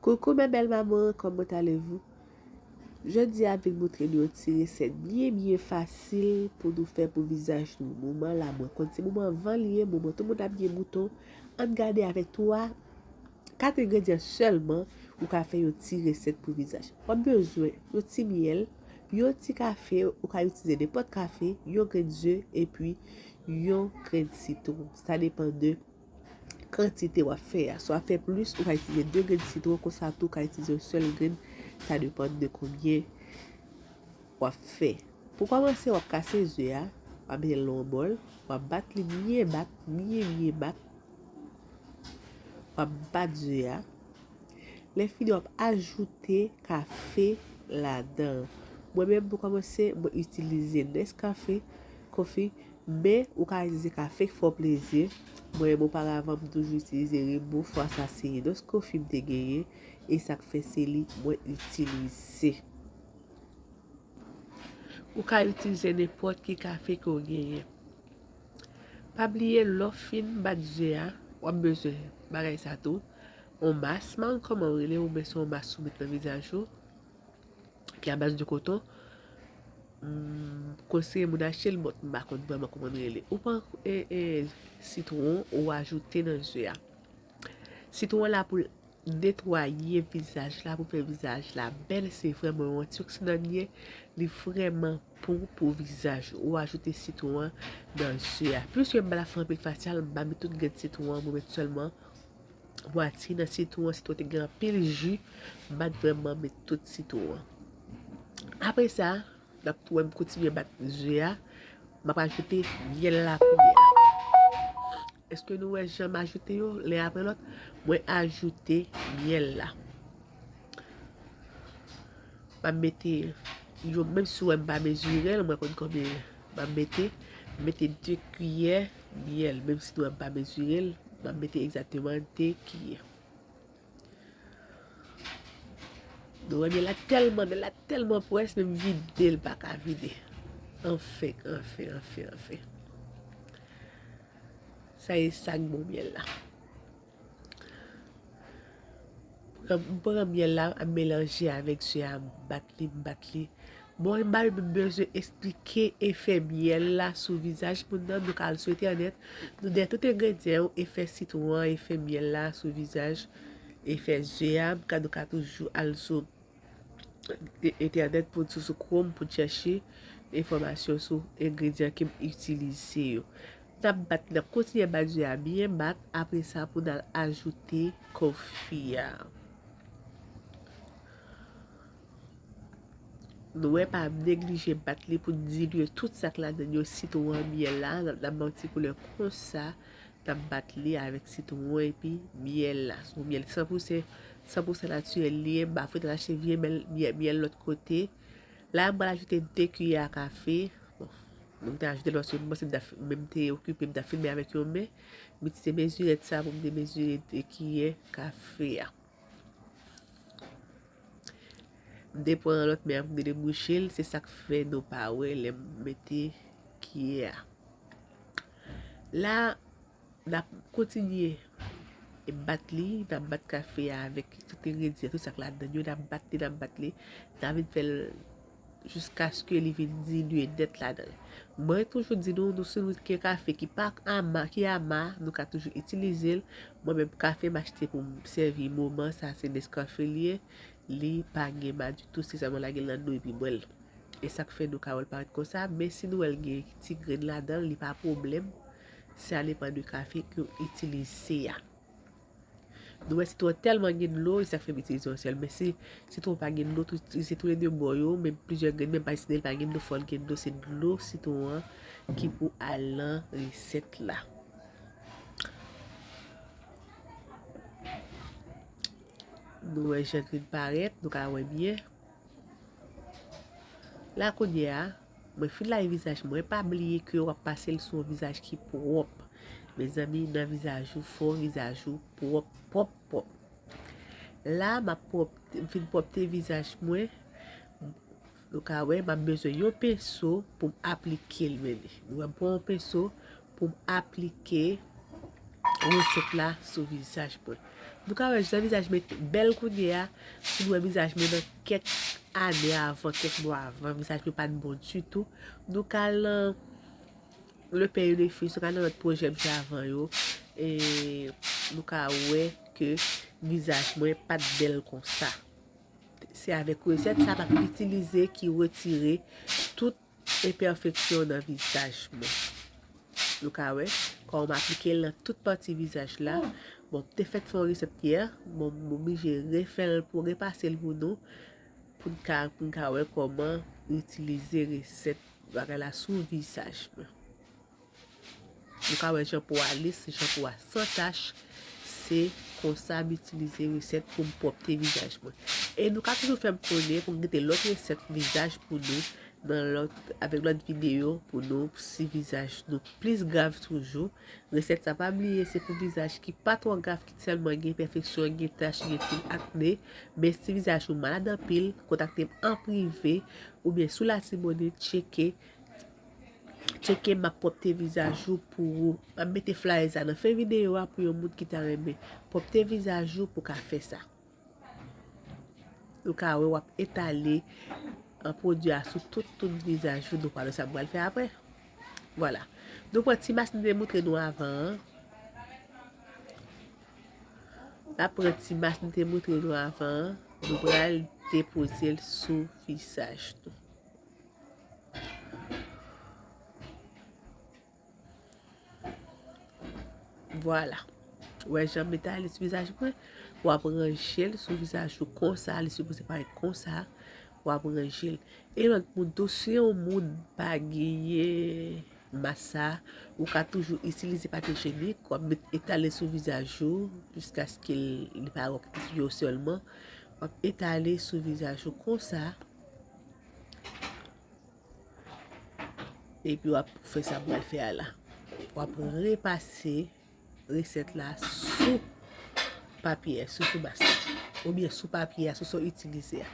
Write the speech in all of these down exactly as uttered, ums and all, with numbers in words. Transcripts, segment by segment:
Coucou mes belles mamans, comment allez-vous? Jodi a vin montre nou yon ti resèt byen byen fasil pou nou fè pou vizaj nou. Moman la mwen konn se moman van li ye, moman tout moun ap gen bouton. Ann gade avèk twa, kat engredyan sèlman ou ka fè yon ti resèt pou vizaj. W ap bezwen yon ti myèl, yon ti kafe, ou ka itilize nenpòt kafe, yon grenn ze, epi yon grenn sitwon. Sa depann de kantite w ap fè a. Si w ap fè plis, ou ka itilize de grenn sitwon, konsa tou ou ka itilize yon sèl grenn, sa depann de konbyen w ap fè. Pou kòmanse, w ap kase ze a, w ap mete l nan yon bòl, w ap bat li byen bat, byen byen bat. W ap bat ze a. Lè fini, w ap ajoute kafe ladan. Mwen menm, pou kòmanse, mwen itilize Nescafe Coffee, men ou ka itilize kafe k fè w plezi. Mwen menm, oparavan, m toujou itilize Rebo, fwa sa se Nescoffee m te genyen, e sa k fè se li mwen itilize. Ou ka itilize nenpòt ki kafe ke w genyen. Pa bliye, lè w fin bat ze a, w ap bezwen bagay sa tou. On mas, m pa konn kòman w rele, oubyen se on mas ou met nan vizaj ou, ki a baz de koton. M konseye moun achte l, but m pa konn vrèman kòman l rele. Ou pran, e, e, sitwon, ou ajoute nan ze a. Sitwon an la pou l netwaye vizaj la, pou fè vizaj la bèl. Se vrèman yon antioksidan li ye. Li vrèman bon pou vizaj ou. Ou ajoute sitwon an nan ze a. Plis ke m pa ta fè anpil fasyal, m pa met tout grenn sitwon an, mwen met sèlman mwatye nan sitwon an. Sitwon te gen anpil ji, m pa t vrèman met tout sitwon an. Apre sa, n ap tou wè m kontinye bat ze a. M ap ajoute myèl la kounye a. Èske nou wè jan m ajoute yo, len apre lòt? Mwen ajoute myèl la. M ap mete yo, menm si w wè m pa mezire l, mwen konn konbyen m ap mete. M mete de kiyè myèl, menm si nou wè m pa mezire l, m ap mete egzakteman de kiyè. Nou wè myèl la tèlman, myèl la tèlman pwès, menm vide l pa ka vide. Anfen, anfen, anfen, anfen. Sa e sa k bon myèl la. Pran, m pran myèl la, m melanje avèk ze a, m bat li, m bat li. Bon, m pa menm bezwen eksplike efè myèl la sou vizaj moun nan. Nou ka al sou entènèt. Nou gen tout engredyan yo, efè sitwon an, efè myèl la sou vizaj, efè ze a. M ka, nou ka toujou al sou e-, entènèt pou n sou, sou Chrome pou n chèche enfòmasyon sou engredyan ke m itilize yo. N ap bat, n ap kontinye bat ze a byen bat. Apre sa, pou n al ajoute kòfi a. Nou wè, pa neglije bat li pou n dilye tout sa k ladan yo, sitwon an, myèl la. N ap, n ap ba yon ti koulè konsa. N ap bat li avèk sitwon epi myèl la. Se yon myèl san pou san, san pou san natirèl li ye. M pa fouti al achte vye myèl, myèl, myèl lòt kote. La, m pral ajoute de kiyè a kafe. Bon, mwen te ajoute l paske m panse m ta fi-, men m te okipe, m ta filme avèk yon men. M itilize mezirèt sa pou m te mezire de kiyè kafe a. M te pran lòt men an pou m te debouche l, se sa k fè nou pa wè lè m mete kiyè a. La, n ap kontinye bat li, n ap bat kafe a avèk tout engredyan, tout sa k ladan yo, n ap bat li, n ap bat li, n ap vin fè l jiskaske li vin dilye nèt ladan l. Mwen toujou di nou, nou si nou gen kafe ki pa ama, ki ama, nou ka toujou itilize l. Mwen menm kafe m achte pou m sèvi moman sa, se Nescafe li ye. Li pa gen ma ditou, se sèlman lage l nan dlo epi bwè l. E sa k fè nou ka wè l parèt konsa, men si nou wè l gen ti grenn ladan l, li pa pwoblèm. Sa depann de kafe ke w itilize a. Nou wè sitwon tèlman gen dlo, e sa k fè m itilize yon sèl. Men si sitwon pa gen dlo, tou, itilize toulede bò yo, men plizyè grenn, men pa deside l pa gen dlo, fò l gen dlo, se dlo sitwon an ki pou al nan resèt la. Nou wè jan grenn parèt, nou ka wè byen. La kounye a, mwen fin lave vizaj mwen, pa bliye ke w ap pase l sou yon vizaj ki pwòp. Mezanmi, nan vizaj ou, fò vizaj ou pwòp, pwòp, pwòp. La, m ap pwòp, m fin pwòpte vizaj mwen. Nou ka wè, m ap bezwen yon penso pou m aplike l, men li. Nou wè, m pran yon penso pou m aplike resèt la sou vizaj mwen. Nou ka wè jan vizaj mwen bèl kounye a, si nou wè vizaj mwen nan kèk ane avan, kèk mwa avan, vizaj mwen pa t bon ditou. Nou ka al nan Le Pays de Fils, nou ka al nan lòt pwojè m fè avan yo, e nou ka wè ke vizaj mwen pa t bèl konsa. Se avèk resèt sa m ap itilize ki retire tout enpèfeksyon nan vizaj mwen. Nou ka wè kòman m aplike l nan tout pati vizaj la. Bon, m te fèk fè yon resèt yè, bon, m oblije refè l pou repase l pou nou, pou n ka, pou n ka wè kòman itilize resèt bagay la sou vizaj mwen. Nou ka wè jan po a lis, jan po a san tach. Se konsa m itilize resèt pou m pwòpte vizaj mwen. E nou ka toujou fè m konnen pou m kite lòt resèt vizaj pou nou nan lòt, avèk lòt videyo pou nou, si vizaj nou plis grav toujou. Resèt sa, pa bliye, se pou vizaj ki pa twò grav, ki sèlman gen enpèfeksyon, gen tach, gen ti akne. Men si vizaj ou malad anpil, kontakte m an prive oubyen sou Latibonit, tcheke tcheke m ap pwòpte vizaj ou pou ou. M ap mete flyers la nan fen videyo a pou yon moun ki ta renmen pwòpte vizaj ou pou ka fè sa. Ou ka wè w ap etale, an, pwodui a sou tout, tout vizaj ou. Nou pral wè sa m pral fè apre. Vwala. Nou pran ti mas nou te moutre nou avan an. N ap pran ti mas nou te moutre nou avan an. Nou pral depoze l sou vizaj nou. Vwala. Ou wè jan m etale sou vizaj mwen? W ap ranje l sou vizaj ou konsa, li sipoze parèt konsa. W ap ranje l. E lòt moun tou, si yon moun pa genyen mas sa, ou ka toujou itilize papye jenik, w ap met etale sou vizaj ou jiskaske li pa wè yo sèlman. W ap etale sou vizaj ou konsa. Epi w ap fè sa m pral fè a la. W ap repase resèt la sou papye a, sou, sou mas la. Oubyen sou papye a, sou sa w itilize a.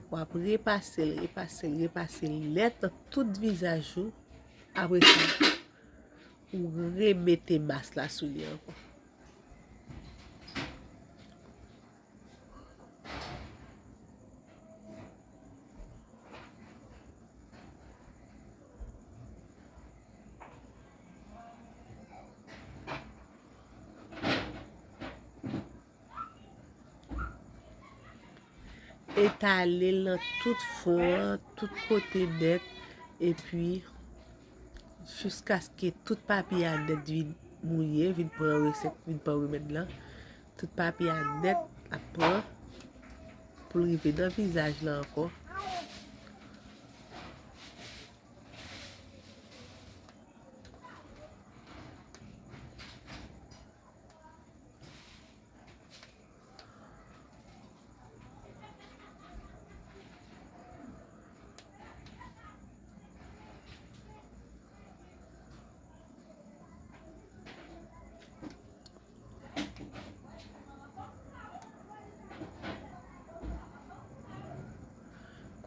W ap repase l, repase l, repase l nèt nan tout vizaj ou. Apre sa, ou remete mas la sou li ankò. Etale l nan tout fon an, tout kote nèt, epi jiskaske tout papye a nèt vin mouye, vin pran resèt, vin pran remèd lan. Tout papye a nèt ap pran pou l rive nan vizaj la ankò.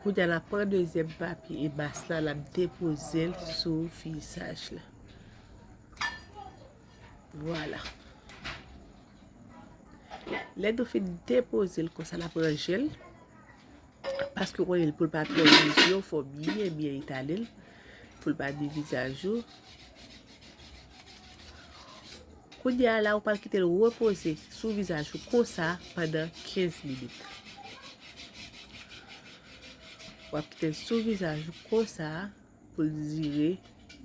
Kounye a, n ap pran dezyèm papye e mas la, n ap depoze l sou vizaj la. Vwala. Lè nou fin depoze l konsa, n ap ranje l. Paske w konnen l pou l pa twò di zye w, fò w byen, byen etale l. Pou l pa di vizaj ou. Kounye a la, ou pral kite l repoze sou vizaj ou konsa pandan kenz minit. W ap kite l sou vizaj ou konsa pou l dire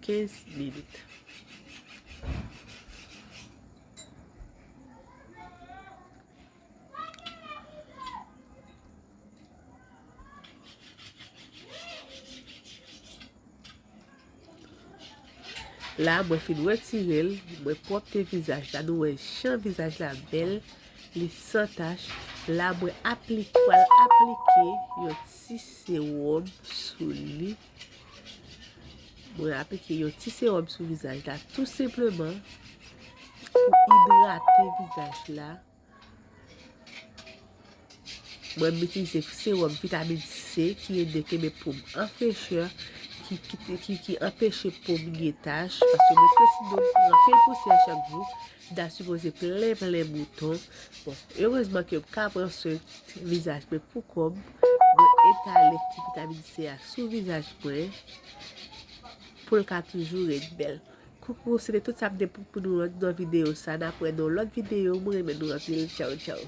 kenz minit. La, mwen fin retire l, mwen pwòpte vizaj la. Nou wè jan vizaj la bèl, li san tach. La, mwen aplik-, pral aplike yon ti sewòm sou li. Mwen aplike yon ti sewòm sou vizaj la, tou senpleman pou idrate vizaj la. Mwen, m itilize sewòm vitamin C ki ede kenbe po m an frechè, ki, ki, ki, ki anpeche po m gen tach, paske mwen fè sinon m pran anpil pousyè chak jou, Chita sipoze plen plen bouton. Bon, erezman ke m ka pran swen vizaj mwen pou kò m. Mwen etale ti vitamin C a sou vizaj mwen pou l ka toujou ret bèl. Koukou, se te tout sa m te pou, pou nou nan videyo sa. N ap wè nan lòt videyo. Mwen renmen nou anpil. Tchaw, tchaw.